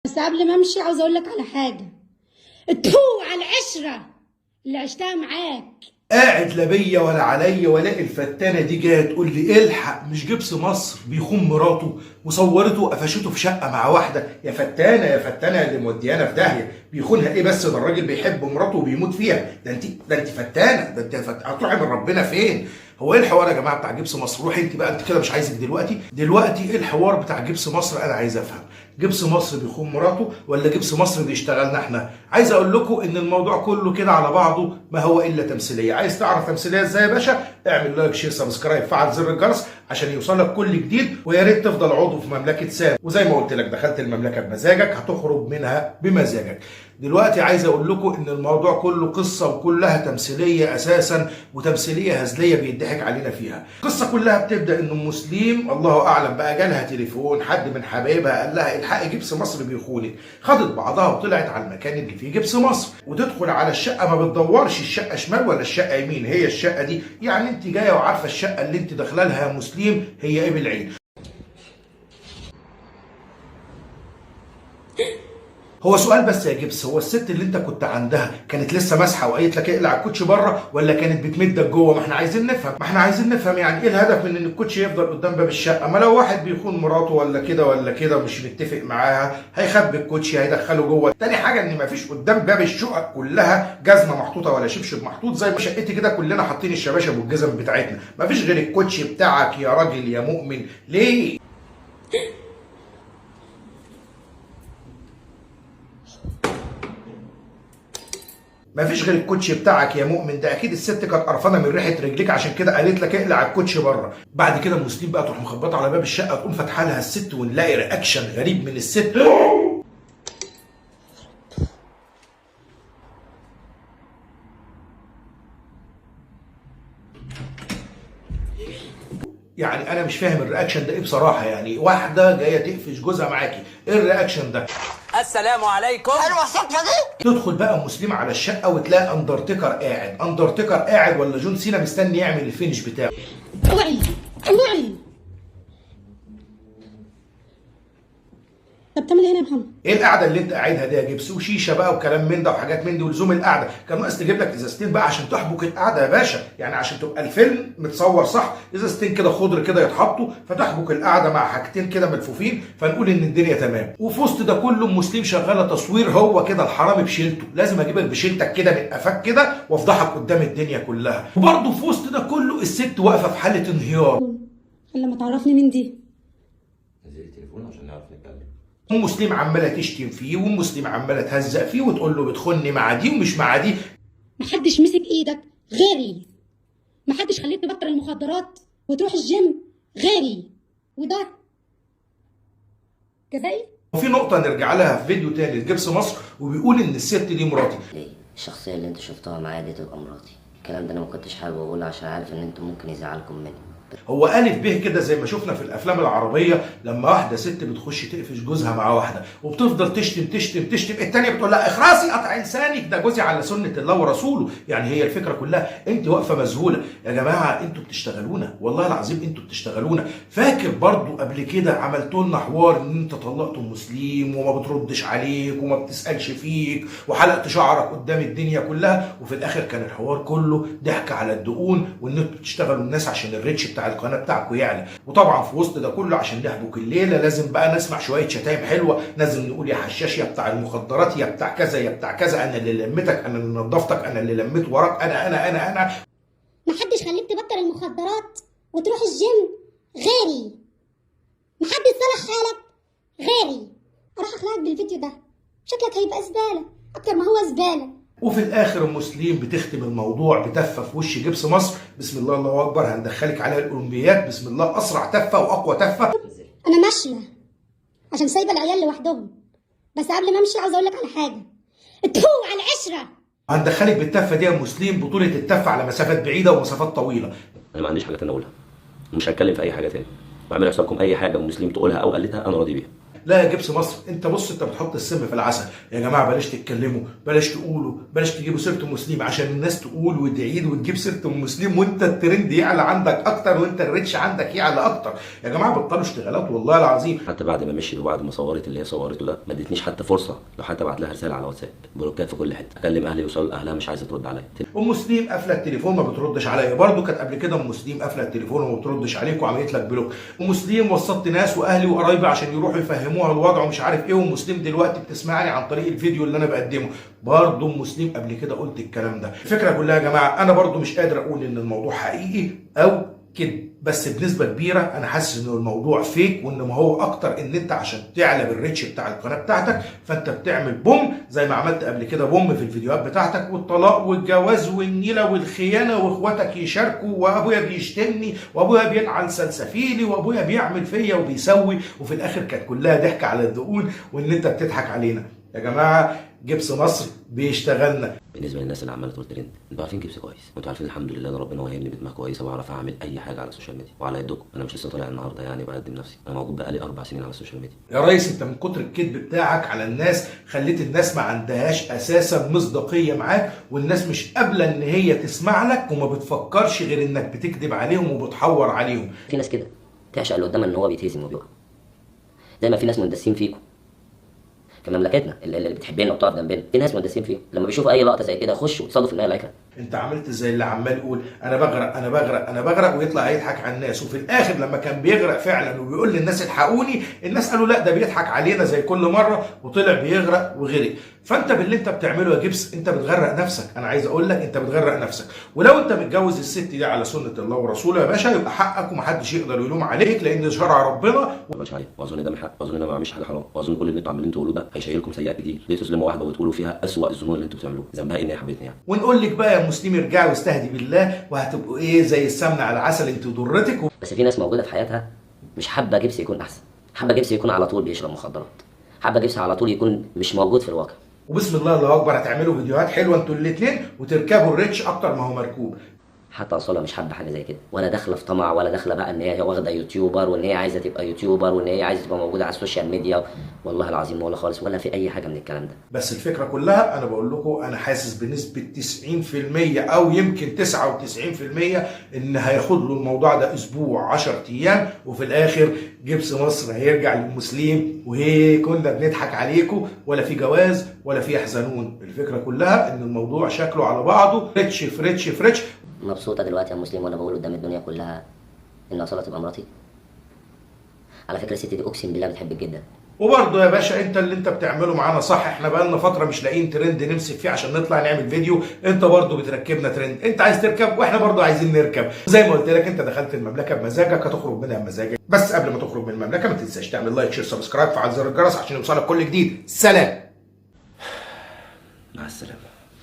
بس قبل ما امشي عاوز اقول لك على حاجة. اتفو على العشرة اللي عشتها معاك. قاعد لا بيا ولا عليا، ولا الفتانه دي جاية تقول لي الحق مش جبس مصر بيخون مراته وصورته وقفشته في شقه مع واحدة. يا فتانه يا فتانه اللي موديانا في داهية، بيخونها ايه بس؟ ده الراجل بيحب مراته وبيموت فيها. ده انت فتانه، ده انت هتروحي من ربنا فين؟ هو ايه الحوار يا جماعة بتاع جبس مصر؟ روحي انت بقى، انت كده مش عايزك دلوقتي. دلوقتي ايه الحوار بتاع جبس مصر؟ انا عايز افهم، جبس مصر بيخون مراته ولا جبس مصر بيشتغلنا احنا؟ عايز اقول لكم ان الموضوع كله كده على بعضه ما هو الا تمثيلية. عايز تعرف تمثيلية ازاي يا باشا؟ اعمل like share subscribe، فعل زر الجرس عشان يوصلك كل جديد، ويا ريت تفضل عضو في مملكة سام. وزي ما قلت لك، دخلت المملكة بمزاجك هتخرج منها بمزاجك. دلوقتي عايز اقول لكم ان الموضوع كله قصة وكلها تمثيلية اساسا، وتمثيليه هزلية بيضحك علينا فيها. القصة كلها بتبدا ان ام مسلم الله اعلم بقى جالها تليفون حد من حبايبها قال لها الحقي جبس مصر بيخونك. خدت بعضها وطلعت على المكان اللي فيه جبس مصر، وتدخل على الشقة، ما بتدورش الشقة شمال ولا الشقة يمين، هي الشقة دي. يعني انت جاية وعارفه الشقة اللي انت داخله لها يا مسلم هي ايه بالعين. هو سؤال بس يا جبس، هو الست اللي انت كنت عندها كانت لسه ماسحه وقالت لك اقلع الكوتش بره، ولا كانت بتمدك جوه؟ ما احنا عايزين نفهم، ما احنا عايزين نفهم يعني ايه الهدف من ان الكوتش يفضل قدام باب الشقة؟ ما لو واحد بيخون مراته ولا كده ولا كده ومش متفق معاها هيخبي الكوتش هيدخله جوه. تاني حاجة، ان ما فيش قدام باب الشقق كلها جزمه محطوطة ولا شبشب محطوط، زي ما شقتي كده كلنا حاطين الشباشب والجزم بتاعتنا، ما فيش غير الكوتش بتاعك يا راجل يا مؤمن. ليه؟ مفيش غير الكوتش بتاعك يا مؤمن. ده اكيد الست كانت قرفانه من ريحه رجليك عشان كده قالت لك اقلع الكوتش بره. بعد كده المسلم بقى تروح مخبطه على باب الشقة، تقوم فاتحة لها الست، ونلاقي reaction غريب من الست. يعني انا مش فاهم ال reaction ده ايه بصراحة، يعني واحدة جاية تقفش جوزها معاكي، ايه ال reaction ده؟ السلام عليكم. حلوة الصدفة دي. تدخل بقى مسلم على الشقة وتلاقي اندرتيكر قاعد، اندرتيكر قاعد ولا جون سينا مستني يعمل ال finish بتاعه. اوعي اوعي، طب بتعمل ايه هنا يا محمد؟ ايه القعدة اللي انت قاعدها دي يا جبس؟ وشيشه بقى وكلام من ده وحاجات من دي ولزوم القعدة. كان ناقص تجيب لك ازازتين بقى عشان تحبك القعدة يا باشا، يعني عشان تبقى الفيلم متصور صح، ازازتين كده خضر كده يتحطوا فتحبك القعدة مع حاجتين كده ملفوفين، فنقول ان الدنيا تمام. وفي وسط ده كله مسلم شغالة تصوير، هو كده الحرامي بشيلته، لازم اجيبك بشيلتك كده من قفاك كده وافضحك قدام الدنيا كلها. وبرده في وسط ده كله الست واقفة في حاله انهيار. الا ما تعرفني مين دي. نزل التليفون عشان نعرف نتكلم. ام مسلم عماله تشتم فيه، وام مسلم عماله تهزق فيه وتقول له بتخني مع دي ومش مع دي. محدش مسك ايدك غيري، محدش خليك تبطل المخدرات وتروح الجيم غيري، وده جزائي. وفي نقطة نرجع لها في فيديو تاني لجبس مصر، وبيقول إن الست دي مراتي. ليه الشخصية اللي انت شفتها معايا دي تبقى مراتي؟ الكلام ده انا ما كنتش حابب اقوله عشان عارف ان انتوا ممكن يزعلكم مني. هو ألف به كده زي ما شفنا في الأفلام العربية لما واحدة ست بتخش تقفش جوزها مع واحدة وبتفضل تشتم تشتم تشتم، التانية بتقول لها اخرسي قطع لسانك، ده جوزي على سنة الله ورسوله. يعني هي الفكرة كلها أنت واقفة مذهولة. يا جماعة أنتوا بتشتغلونا، والله العظيم أنتوا بتشتغلونا. فاكر برضو قبل كده عملتوا لنا حوار إن أنت طلقت مسلم وما بتردش عليك وما بتسألش فيك وحلقت شعرك قدام الدنيا كلها، وفي الآخر كان الحوار كله ضحك على الدقون وإن أنتوا بتشتغلوا الناس عشان ال reach بتاع القناة بتاعكم يعلى. وطبعا في وسط ده كله عشان نحبك الليلة لازم بقى نسمع شوية شتايم حلوة، لازم نقول يا حشاش يا بتاع المخدرات يا بتاع كذا يا بتاع كذا، انا اللي لميتك، انا اللي نظفتك، انا اللي لميت وراك، انا انا انا انا. محدش خليك تبطل المخدرات وتروح الجيم غيري، محدش صلح حالك غيري. اروح اخلعك بالفيديو ده، شكلك هيبقى زبالة اكتر ما هو زبالة. وفي الاخر المسلم بتختم الموضوع بتفه في وش جبس مصر، بسم الله الله اكبر هندخلك على الاولمبياد، بسم الله اسرع تفه واقوى تفه. انا ماشية عشان سايبه العيال لوحدهم، بس قبل ما امشي عاوز اقول لك على حاجة. اتفو على العشرة. هندخلك بالتفه دي يا مسلم، بطوله التفه على مسافات بعيدة ومسافات طويلة. انا ما عنديش حاجة تانية اقولها، مش هتكلم في اي حاجة تاني. واعملوا حسابكم اي حاجة مسلم تقولها او قالتها انا راضي بيها. لا يا جبس مصر، انت بص، انت بتحط السم في العسل. يا جماعة بلاش تتكلموا، بلاش تقولوا، بلاش تجيبوا سيره ام سليم عشان الناس تقول وتعيد وتجيب سيره ام سليم، وانت الترند يعلى عندك اكتر، وانت ال reach عندك يعلى اكتر. يا جماعة بطلوا اشتغالات والله العظيم. حتى بعد ما مشيت وبعد ما صورت اللي هي صورته ده، ما ادتنيش حتى فرصة لو حتى بعت لها رسالة على واتساب. بلوكات في كل حتة، اكلم اهلي يوصلوا لاهلها مش عايزه ترد عليا. ام سليم قافله التليفون ما بتردش عليا، برضو كانت قبل كده ام سليم قافله التليفون وما بتردش عليك وعملت لك block. ام سليم وصلت ناس واهلي وقرايبي عشان يروحوا يفهموها الوضع ومش عارف ايه، وام سليم دلوقتي بتسمعني عن طريق الفيديو اللي انا بقدمه. برضو ام سليم قبل كده قلت الكلام ده. الفكرة كلها يا جماعة، انا برضو مش قادر اقول ان الموضوع حقيقي او كده، بس بنسبة كبيرة انا حاسس ان الموضوع fake، وان ما هو اكتر ان انت عشان تعلى بال reach بتاع القناة بتاعتك فانت بتعمل boom زي ما عملت قبل كده boom في الفيديوهات بتاعتك، والطلاق والجواز والنيلة والخيانة، واخواتك يشاركوا، وابويا بيشتمني، وابويا بيلعن سلسفيلي، وابويا بيعمل فيا وبيسوي، وفي الاخر كانت كلها ضحك على الدقون وان انت بتضحك علينا. يا جماعة جبس مصر بيشتغلنا. بالنسبة للناس اللي عماله تقول ترند، انتوا عارفين جبس كويس، وانتوا عارفين الحمد لله ان ربنا وهمني بدماغ كويسة وبعرف اعمل اي حاجة على ال social media وعلى يدكم. انا مش لسه طالع النهارده يعني بقدم نفسي، انا موجود بقالي 4 سنين على ال social media. يا ريس انت من كتر الكذب بتاعك على الناس خليت الناس ما عندهاش اساسا مصداقية معاك، والناس مش قابله ان هي تسمع لك، وما بتفكرش غير انك بتكذب عليهم وبتحور عليهم. في ناس كده تعشق اللي قدامها ان هو بيتهزم وبيقع، زي ما في ناس مندسين فيكم في مملكتنا اللي بتحبنا وبتقف جنبنا، في ناس مندسين فيهم لما بيشوفوا اي لقطة زي كده يخشوا يتصادوا في المية العكره. انت عملت زي اللي عمال يقول انا بغرق انا بغرق انا بغرق، ويطلع يضحك على الناس، وفي الاخر لما كان بيغرق فعلا وبيقول للناس الحقوني، الناس قالوا لا ده بيضحك علينا زي كل مرة، وطلع بيغرق وغرق. فانت باللي انت بتعمله يا جبس انت بتغرق نفسك. انا عايز اقول لك انت بتغرق نفسك، ولو انت متجوز الست دي على سنة الله ورسوله يا باشا يبقى حقك ومحدش يقدر يلوم عليك، لان شرع ربنا. ما بقولش عليه، واظن ده من حق، واظن انا ما بعملش حاجة حرام، واظن كل اللي انتوا عمالين تقولوه ده هيشيلكم سيئات كتير. ليه تظلموا واحدة وتقولوا فيها اسوء الظنون اللي انتوا بتعملوه؟ ذنبها ايه ان هي حبتني يعني؟ ونقول لك بقى يا مسلم ارجعي واستهدي بالله، وهتبقوا ايه زي السمنة على العسل انت وضرتك. بس في ناس موجودة في حياتها مش حابة جبس يكون احسن، حابة جبس يكون على طول بيشرب مخدرات، حابة جبس على طول يكون مش موجود في الواقع. وبسم الله الله اكبر هتعملوا فيديوهات حلوة انتوا الاثنين وتركبوا ال reach اكتر ما هو مركوب. حتى اصلا مش حابة حاجة زي كده، ولا داخله في طمع، ولا داخله بقى ان هي واخده YouTuber وان هي عايزه تبقى YouTuber وان هي عايزه تبقى موجودة على ال social media، والله العظيم ولا خالص ولا في اي حاجة من الكلام ده. بس الفكرة كلها انا بقول لكم انا حاسس بنسبة 90% او يمكن 99% ان هياخد له الموضوع ده اسبوع 10 ايام، وفي الاخر جبس مصر هيرجع للمسلمين، وهي كنا بنضحك عليكم، ولا في جواز ولا في يحزنون. الفكرة كلها ان الموضوع شكله على بعضه reach في reach في reach. مبسوطة دلوقتي يا مسلم وانا بقول قدام الدنيا كلها ان اصاله تبقى مراتي؟ على فكرة الست دي اقسم بالله بتحبك جدا. وبرضه يا باشا انت اللي انت بتعمله معانا صح، احنا بقالنا فترة مش لاقيين ترند نمسك فيه عشان نطلع نعمل فيديو، انت برضه بتركبنا ترند، انت عايز تركب واحنا برضه عايزين نركب. زي ما قلت لك انت دخلت المملكة بمزاجك هتخرج منها بمزاجك، بس قبل ما تخرج من المملكة ما تنساش تعمل like share subscribe فعل زر الجرس عشان يوصلك كل جديد. سلام، مع السلامة.